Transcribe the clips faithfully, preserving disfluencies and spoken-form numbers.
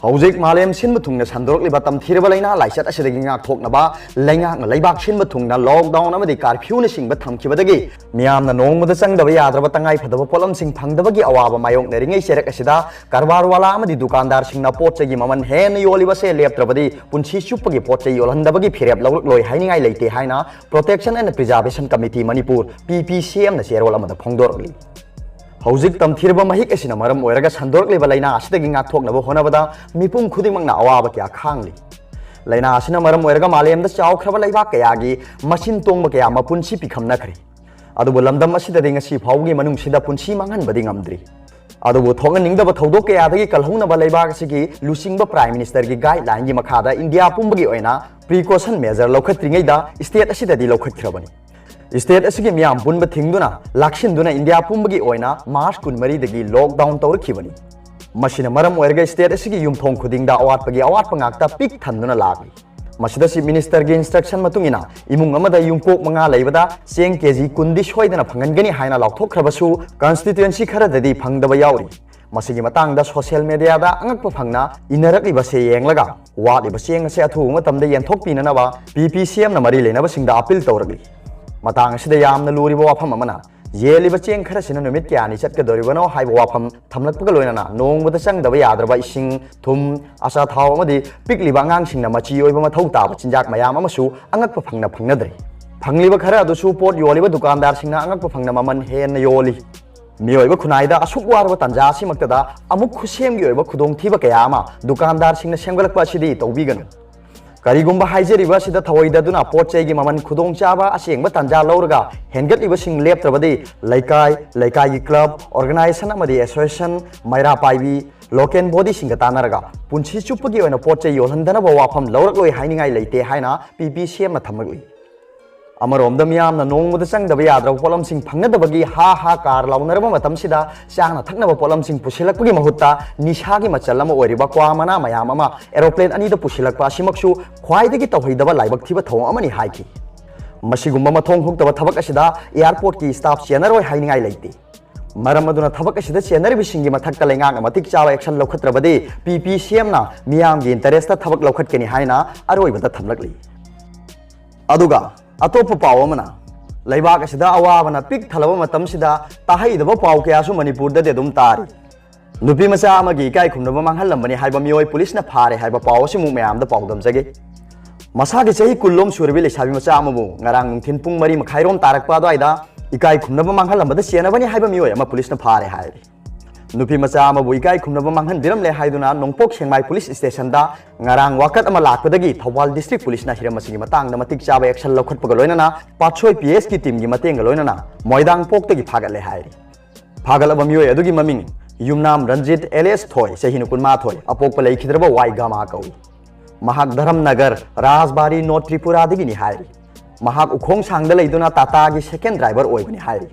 ꯍꯧꯖꯤꯛ ꯃꯥꯂꯦꯝ ꯁꯤꯟꯕ ꯊꯨꯡꯅ ꯁꯟꯗꯣꯔꯛꯂꯤꯕ ꯇꯝꯊꯤꯔꯕ ꯂꯥꯏꯅꯥ ꯂꯥꯏꯆꯠ ꯑꯁꯤꯗꯒꯤ ꯉꯥꯛꯊꯣꯛꯅꯕ ꯂꯩꯉꯥꯛꯅ ꯂꯩꯕꯥꯛ ꯁꯤꯟꯕ ꯊꯨꯡꯅ ꯂꯣꯛꯗꯥꯎꯟ ꯑꯃꯗꯤ ꯀꯥꯔꯐ꯭ꯌꯨꯅꯆꯤꯡꯕ ꯊꯝꯈꯤꯕꯗꯒꯤ ꯃꯤꯌꯥꯝꯅ ꯅꯣꯡꯃꯗ ꯆꯪꯗꯕ ꯌꯥꯗ꯭ꯔꯕ ꯇꯉꯥꯏꯐꯗꯕ ꯄꯣꯠꯂꯝꯁꯤꯡ ꯐꯪꯗꯕꯒꯤ ꯑꯋꯥꯕ ꯃꯥꯌꯣꯛꯅꯔꯤꯉꯩ ꯆꯩꯔꯛ ꯑꯁꯤꯗ ꯀꯔꯕꯥꯔ ꯋꯥꯂꯥ ꯑꯃꯗꯤ ꯗꯨꯀꯥꯟꯗꯥꯔꯁꯤꯡꯅ ꯄꯣꯠ ꯆꯩꯒꯤ ꯃꯃꯜ ꯍꯦꯟꯅ ꯌꯣꯜꯂꯤꯕꯁꯦ ꯂꯦꯞꯇ꯭ꯔꯕꯗꯤ ꯄꯨꯟꯁꯤ ꯆꯨꯞꯄꯒꯤ ꯄꯣꯠ ꯆꯩ ꯌꯣꯜꯍꯟꯗꯕꯒꯤ ꯐꯤꯔꯦꯞ ꯂꯧꯔꯛꯂꯣꯏ ꯍꯥꯏꯅꯤꯡꯉꯥꯏ ꯂꯩꯇꯦ ꯍꯥꯏꯅ Protection and Preservation Committee Manipur, P P C M ꯅ ꯆꯦꯔꯣꯜ ꯑꯃꯗ ꯐꯣꯡꯗꯣꯔꯛꯂꯤ꯫ ꯍꯧꯖꯤꯛ ꯇꯝꯊꯤꯔꯕ ꯃꯍꯤꯛ ꯑꯁꯤꯅ ꯃꯔꯝ ꯑꯣꯏꯔꯒ ꯁꯟꯗꯣꯔꯛꯂꯤꯕ ꯂꯥꯏꯅꯥ ꯑꯁꯤꯗꯒꯤ ꯉꯥꯛꯊꯣꯛꯅꯕ ꯍꯣꯠꯅꯕꯗ ꯃꯤꯄꯨꯝ ꯈꯨꯗꯤꯡꯃꯛꯅ ꯑꯋꯥꯕ ꯀꯌꯥ ꯈꯥꯡꯂꯤ꯫ ꯂꯥꯏꯅꯥ ꯑꯁꯤꯅ ꯃꯔꯝ ꯑꯣꯏꯔꯒ ꯃꯥꯂꯦꯝꯗ ꯆꯥꯎꯈ꯭ꯔꯕ ꯂꯩꯕꯥꯛ ꯀꯌꯥꯒꯤ ꯃꯆꯤꯟ ꯇꯣꯡꯕ ꯀꯌꯥ ꯃꯄꯨꯟꯁꯤ ꯄꯤꯈꯝꯅꯈ꯭ꯔꯦ꯫ ꯑꯗꯨꯕꯨ ꯂꯝꯗꯝ ꯑꯁꯤꯗꯗꯤ ꯉꯁꯤ ꯐꯥꯎꯕꯒꯤ ꯃꯅꯨꯡꯁꯤꯗ ꯄꯨꯟꯁꯤ ꯃꯥꯡꯍꯟꯕꯗꯤ ꯉꯝꯗ꯭ꯔꯤ꯫ ꯑꯗꯨꯕꯨ ꯊꯣꯛꯍꯟꯅꯤꯡꯗꯕ ꯊꯧꯗꯣꯛ ꯀꯌꯥꯗꯒꯤ ꯀꯜꯍꯧꯅꯕ ꯂꯩꯕꯥꯛ ꯑꯁꯤꯒꯤ ꯂꯨꯆꯤꯡꯕ Prime Minister ꯒꯤ guideline ꯒꯤ ꯃꯈꯥꯗ ꯏꯟꯗꯤꯌꯥ ꯄꯨꯝꯕꯒꯤ ꯑꯣꯏꯅ precaution measure ꯂꯧꯈꯠꯇ꯭ꯔꯤꯉꯩꯗ state ꯑꯁꯤꯗꯗꯤ ꯂꯧꯈꯠꯈ꯭ꯔꯕꯅꯤ꯫ State ꯑꯁꯤꯒꯤ ꯃꯤꯌꯥꯝ ꯄꯨꯟꯕ ꯊꯤꯡꯗꯨꯅ ꯂꯥꯛꯁꯤꯟꯗꯨꯅ ꯏꯟꯗꯤꯌꯥ ꯄꯨꯝꯕꯒꯤ ꯑꯣꯏꯅ March ꯀꯨꯟꯃꯔꯤꯗꯒꯤ lockdown ꯇꯧꯔꯛꯈꯤꯕꯅꯤ꯫ ꯃꯁꯤꯅ ꯃꯔꯝ ꯑꯣꯏꯔꯒ state ꯑꯁꯤꯒꯤ ꯌꯨꯝꯊꯣꯡ ꯈꯨꯗꯤꯡꯗ ꯑꯋꯥꯠꯄꯒꯤ ꯑꯋꯥꯠꯄ ꯉꯥꯛꯇ ꯄꯤꯛ ꯊꯟꯗꯨꯅ ꯂꯥꯛꯂꯤ꯫ ꯃꯁꯤꯗ Chief Minister ꯒꯤ instruction ꯃꯇꯨꯡ ꯏꯟꯅ ꯏꯃꯨꯡ ꯑꯃꯗ ꯌꯨꯝꯄꯣꯛ ꯃꯉꯥ ꯂꯩꯕꯗ ꯆꯦꯡ ꯀꯦ ꯖꯤ ꯀꯨꯟꯗꯤ ꯁꯣꯏꯗꯅ ꯐꯪꯍꯟꯒꯅꯤ ꯍꯥꯏꯅ ꯂꯥꯎꯊꯣꯛꯈ꯭ꯔꯕꯁꯨ constituency ꯈꯔꯗꯗꯤ ꯐꯪꯗꯕ ꯌꯥꯎꯔꯤ꯫ ꯃꯁꯤꯒꯤ ꯃꯇꯥꯡꯗ social media ꯗ ꯑꯉꯛꯄ ꯐꯪꯅ ꯏꯟꯅꯔꯛꯂꯤꯕꯁꯦ ꯌꯦꯡꯂꯒ ꯋꯥꯠꯂꯤꯕ ꯆꯦꯡ ꯑꯁꯦ ꯑꯊꯨꯕ ꯃꯇꯝꯗ ꯌꯦꯟꯊꯣꯛꯄꯤꯅꯅꯕ P P C M ꯅ ꯃꯔꯤ ꯂꯩꯅꯕꯁꯤꯡꯗ appeal ꯇꯧꯔꯛꯂꯤ꯫ ꯃꯇꯥꯡ ꯑꯁꯤꯗ ꯌꯥꯝꯅ ꯂꯨꯔꯤꯕ ꯋꯥꯐꯝ ꯑꯃꯅ ꯌꯦꯜꯂꯤꯕ ꯆꯦꯡ ꯈꯔꯁꯤꯅ ꯅꯨꯃꯤꯠ ꯀꯌꯥꯅꯤ ꯆꯠꯀꯗꯧꯔꯤꯕꯅꯣ ꯍꯥꯏꯕ ꯋꯥꯐꯝ ꯊꯝꯂꯛꯄꯒ ꯂꯣꯏꯅꯅ ꯅꯣꯡꯃꯗ ꯆꯪꯗꯕ ꯌꯥꯗ꯭ꯔꯕ ꯏꯁꯤꯡ, ꯊꯨꯝ, ꯑꯆꯥꯊꯥꯎ ꯑꯃꯗꯤ ꯄꯤꯛꯂꯤꯕ ꯑꯉꯥꯡꯁꯤꯡꯅ ꯃꯆꯤ ꯑꯣꯏꯕ ꯃꯊꯧ ꯇꯥꯕ ꯆꯤꯟꯖꯥꯛ ꯃꯌꯥꯝ ꯑꯃꯁꯨ ꯑꯉꯛꯄ ꯐꯪꯅ ꯐꯪꯅꯗ꯭ꯔꯦ꯫ ꯐꯪꯂꯤꯕ ꯈꯔ ꯑꯗꯨꯁꯨ ꯄꯣꯠ ꯌꯣꯜꯂꯤꯕ ꯗꯨꯀꯥꯟꯗꯥꯔꯁꯤꯡꯅ ꯑꯉꯛꯄ ꯐꯪꯅ ꯃꯃꯜ ꯍꯦꯟꯅ ꯌꯣꯜꯂꯤ꯫ ꯃꯤꯑꯣꯏꯕ ꯈꯨꯟꯅꯥꯏꯗ ꯑꯁꯨꯛ ꯋꯥꯔꯕ ꯇꯥꯟꯖꯥ ꯑꯁꯤꯃꯛꯇꯗ ꯑꯃꯨꯛ ꯈꯨꯠꯁꯦꯝꯒꯤ ꯑꯣꯏꯕ ꯈꯨꯗꯣꯡꯊꯤꯕ ꯀꯌꯥ ꯑꯃ ꯗꯨꯀꯥꯟꯗꯥꯔꯁꯤꯡꯅ ꯁꯦꯝꯒꯠꯂꯛꯄ ꯑꯁꯤꯗꯤ ꯇꯧꯕꯤꯒꯅꯨ꯫ ꯀꯔꯤꯒꯨꯝꯕ ꯍꯥꯏꯖꯔꯤꯕ ꯑꯁꯤꯗ ꯊꯧꯑꯣꯏꯗꯗꯨꯅ ꯄꯣꯠ ꯆꯩꯒꯤ ꯃꯃꯜ ꯈꯨꯗꯣꯡꯆꯥꯕ ꯑꯁꯦꯡꯕ ꯇꯥꯟꯖꯥ ꯂꯧꯔꯒ ꯍꯦꯟꯒꯠꯂꯤꯕꯁꯤꯡ ꯂꯦꯞꯇ꯭ꯔꯕꯗꯤ ꯂꯩꯀꯥꯏ, ꯂꯩꯀꯥꯏꯒꯤ club, organization ꯑꯃꯗꯤ association, ꯃꯩꯔꯥ ꯄꯥꯏꯕꯤ, local body ꯁꯤꯡꯒ ꯇꯥꯟꯅꯔꯒ ꯄꯨꯟꯁꯤ ꯆꯨꯞꯄꯒꯤ ꯑꯣꯏꯅ ꯄꯣꯠ ꯆꯩ ꯌꯣꯜꯍꯟꯗꯅꯕ ꯋꯥꯐꯝ ꯂꯧꯔꯛꯂꯣꯏ ꯍꯥꯏꯅꯤꯡꯉꯥꯏ ꯂꯩꯇꯦ ꯍꯥꯏꯅ P P C M ꯅ ꯊꯝꯂꯛꯂꯤ꯫ ꯑꯃꯔꯣꯝꯗ ꯃꯤꯌꯥꯝꯅ ꯅꯣꯡꯃꯗ ꯆꯪꯗꯕ ꯌꯥꯗ꯭ꯔꯕ ꯄꯣꯠꯂꯝꯁꯤꯡ ꯐꯪꯅꯗꯕꯒꯤ ꯍꯥ ꯍꯥ ꯀꯥꯔ ꯂꯥꯎꯅꯔꯕ ꯃꯇꯝꯁꯤꯗ ꯆꯥꯅ ꯊꯛꯅꯕ ꯄꯣꯠꯂꯝꯁꯤꯡ ꯄꯨꯁꯤꯜꯂꯛꯄꯒꯤ ꯃꯍꯨꯠꯇ ꯅꯤꯁꯥꯒꯤ ꯃꯆꯜ ꯑꯃ ꯑꯣꯏꯔꯤꯕ ꯀ꯭ꯋꯥ ꯃꯅꯥ ꯃꯌꯥꯝ ꯑꯃ aeroplane ꯑꯅꯤꯗ ꯄꯨꯁꯤꯜꯂꯛꯄ ꯑꯁꯤꯃꯛꯁꯨ ꯈ꯭ꯋꯥꯏꯗꯒꯤ ꯇꯧꯍꯩꯗꯕ ꯂꯥꯏꯕꯛ ꯊꯤꯕ ꯊꯧꯑꯣꯡ ꯑꯃꯅꯤ ꯍꯥꯏꯈꯤ꯫ ꯃꯁꯤꯒꯨꯝꯕ ꯃꯊꯣꯡ ꯍꯨꯛꯇꯕ ꯊꯕꯛ ꯑꯁꯤꯗ airport ꯀꯤ staff ꯆꯦꯟꯅꯔꯣꯏ ꯍꯥꯏꯅꯤꯡꯉꯥꯏ ꯂꯩꯇꯦ꯫ ꯃꯔꯝ ꯑꯗꯨꯅ ꯊꯕꯛ ꯑꯁꯤꯗ ꯆꯦꯟꯅꯔꯤꯕꯁꯤꯡꯒꯤ ꯃꯊꯛꯇ ꯂꯩꯉꯥꯛꯅ ꯃꯇꯤꯛ ꯆꯥꯕ action ꯂꯧꯈꯠꯇ꯭ꯔꯕꯗꯤ P P C M ꯅ ꯃꯤꯌꯥꯝꯒꯤ interest ꯊꯕꯛ ꯂꯧꯈꯠꯀꯅꯤ ꯍꯥꯏꯅ ꯑꯔꯣꯏꯕꯗ ꯊꯝꯂꯛꯂꯤ꯫ ꯑꯗꯨꯒ ꯑꯇꯣꯞꯄ ꯄꯥꯎ ꯑꯃꯅ, ꯂꯩꯕꯥꯛ ꯑꯁꯤꯗ ꯑꯋꯥꯕꯅ ꯄꯤꯛ ꯊꯜꯂꯕ ꯃꯇꯝꯁꯤꯗ ꯇꯥꯍꯩꯗꯕ ꯄꯥꯎ ꯀꯌꯥꯁꯨ ꯃꯅꯤꯄꯨꯔꯗꯗꯤ ꯑꯗꯨꯝ ꯇꯥꯔꯤ꯫ ꯅꯨꯄꯤ ꯃꯆꯥ ꯑꯃꯒꯤ ꯏꯀꯥꯏ ꯈꯨꯝꯅꯕ ꯃꯥꯡꯍꯜꯂꯝꯕꯅꯤ ꯍꯥꯏꯕ ꯃꯤꯑꯣꯏ ꯄꯨꯂꯤꯁꯅ ꯐꯥꯔꯦ ꯍꯥꯏꯕ ꯄꯥꯎ ꯑꯁꯤꯃꯨꯛ ꯃꯌꯥꯝꯗ ꯄꯥꯎꯗꯝꯖꯒꯦ꯫ ꯃꯁꯥꯒꯤ ꯆꯍꯤ ꯀꯨꯟꯂꯣꯝ ꯁꯨꯔꯕꯤ ꯂꯩꯁꯥꯕꯤ ꯃꯆꯥ ꯑꯃꯕꯨ ꯉꯔꯥꯡ ꯅꯨꯡꯊꯤꯜ ꯄꯨꯡ ꯃꯔꯤ ꯃꯈꯥꯏꯔꯣꯝ ꯇꯥꯔꯛꯄ ꯑꯗꯨꯋꯥꯏꯗ ꯏꯀꯥꯏ ꯈꯨꯝꯅꯕ ꯃꯥꯡꯍꯜꯂꯝꯕꯗ ꯆꯦꯟꯅꯕꯅꯤ ꯍꯥꯏꯕ ꯃꯤꯑꯣꯏ ꯑꯃ ꯄꯨꯂꯤꯁꯅ ꯐꯥꯔꯦ ꯍꯥꯏꯔꯤ꯫ ꯅꯨꯄꯤ ꯃꯆꯥ ꯑꯃꯕꯨ ꯏꯀꯥꯏ ꯈꯨꯝꯅꯕ ꯃꯥꯡꯍꯟꯕꯤꯔꯝꯂꯦ ꯍꯥꯏꯗꯨꯅ ꯅꯣꯡꯄꯣꯛ ꯁꯦꯛꯃꯥꯏ ꯄꯨꯂꯤꯁ ꯁ꯭ꯇꯦꯁꯟꯗ ꯉꯔꯥꯡ ꯋꯥꯀꯠ ꯑꯃ ꯂꯥꯛꯄꯗꯒꯤ ꯊꯧꯕꯥꯜ ꯗꯤꯁꯇ꯭ꯔꯤꯛ ꯄꯨꯂꯤꯁꯅ ꯍꯤꯔꯝ ꯑꯁꯤꯒꯤ ꯃꯇꯥꯡꯗ ꯃꯇꯤꯛ ꯆꯥꯕ action ꯂꯧꯈꯠꯄꯒ ꯂꯣꯏꯅꯅ ꯄꯥꯠꯁꯣꯏ P S ꯀꯤ team ꯒꯤ ꯃꯇꯦꯡꯒ ꯂꯣꯏꯅꯅ ꯃꯣꯏꯗꯥꯡꯄꯣꯛꯇꯒꯤ ꯐꯥꯒꯠꯂꯦ ꯍꯥꯏꯔꯤ꯫ ꯐꯥꯒꯠꯂꯕ ꯃꯤꯑꯣꯏ ꯑꯗꯨꯒꯤ ꯃꯃꯤꯡ ꯌꯨꯝꯅꯥꯝ ꯔꯟꯖꯤꯠ alias ꯊꯣꯏ, ꯆꯍꯤ ꯀꯨꯟꯃꯥꯊꯣꯏ, ꯑꯄꯣꯛꯄ ꯂꯩꯈꯤꯗ꯭ꯔꯕ ꯋꯥꯏꯒꯥꯃꯥ ꯀꯧꯏ꯫ ꯃꯍꯥꯛ ꯙꯔꯝꯅꯒꯔ, ꯔꯥꯖꯕꯥꯔꯤ, ꯅꯣꯔꯠ ꯇ꯭ꯔꯤꯄꯨꯔꯥꯗꯒꯤꯅꯤ ꯍꯥꯏꯔꯤ꯫ ꯃꯍꯥꯛ ꯎꯈꯣꯡ ꯁꯥꯡꯗ ꯂꯩꯗꯨꯅ ꯇꯥꯇꯥꯒꯤ second driver ꯑꯣꯏꯕꯅꯤ ꯍꯥꯏꯔꯤ꯫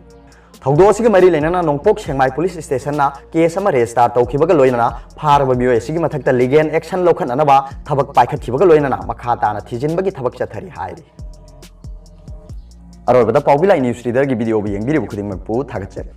ꯊꯧꯗꯣꯛ ꯑꯁꯤꯒ ꯃꯔꯤ ꯂꯩꯅꯅ ꯅꯣꯡꯄꯣꯛ ꯁꯦꯛꯃꯥꯏ ꯄꯨꯂꯤꯁ ꯁ꯭ꯇꯦꯁꯟꯅ case ꯑꯃ register ꯇꯧꯈꯤꯕꯒ ꯂꯣꯏꯅꯅ ꯐꯥꯔꯕ ꯃꯤꯑꯣꯏ ꯑꯁꯤꯒꯤ ꯃꯊꯛꯇ legal action ꯂꯧꯈꯠꯅꯅꯕ ꯊꯕꯛ ꯄꯥꯏꯈꯠꯈꯤꯕꯒ ꯂꯣꯏꯅꯅ ꯃꯈꯥ ꯇꯥꯅ ꯊꯤꯖꯤꯟꯕꯒꯤ ꯊꯕꯛ ꯆꯠꯊꯔꯤ ꯍꯥꯏꯔꯤ꯫ ꯑꯔꯣꯏꯕꯗ ꯄꯥꯎꯕꯤ ꯂꯥꯏ news reader ꯒꯤ video ꯕꯨ ꯌꯦꯡꯕꯤꯔꯤꯕ ꯈꯨꯗꯤꯡꯃꯛꯄꯨ ꯊꯥꯒꯠꯆꯔꯤ꯫